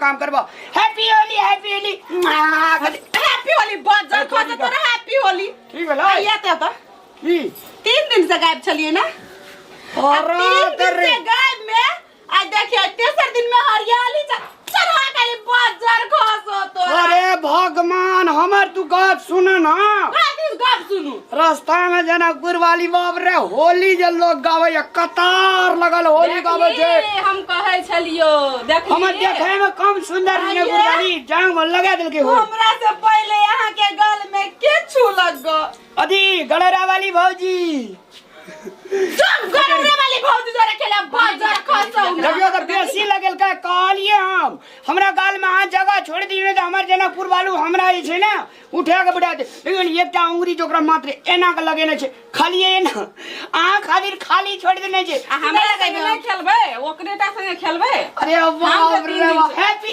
काम करबो। Happy Holi, happy Holi. Happy Holi बजर खस तोरा हैप्पी होली। की भेलै? आइया ते तऽ की? 3 दिन से गायब छलिए ना। आ अरे 3 दिन तेरे से गायब में आ देखिए, तेसर दिन में हरियाली चढ़ा के बजर खसो तोरा। अरे भगवान, हमर तू गप सुन ना। काथी गप सुनू? रास्ता में जनकपुर वाली, बाप रे, होली जे लोग गावे, कतार लगल होली गावे छै। देखली, हम कहै छलियो, देखली। हमर देखे में कम सुंदर जनकपुर वाली जांग में लगा देलकै हो। हमरा से पहले यहाँ के गल में के छू लग गो? अथी गड़ेरा वाली भौजी। सब गड़ेरे वाली भौजी जोरे खेला बजर खसौ ना। देखियो तऽ बेसी लगेलकै। कहलिए हम, हमरा गाल में अहाँ जगह छोड़ि दियौ तऽ हमर जनकपुर वालू हमरा जे छै ने उठा के बैठा दे। लेकिन एकटा उंगरी जे ओकरा मात्र एना के लगेने छै, खाली एना अहाँ खातिर खाली छोड़ि देने छै। आ हमरा संगे नहि खेलबै, ओकरे टा संगे खेलबै? अरे बाप तीन रे दिन बाप, हैप्पी।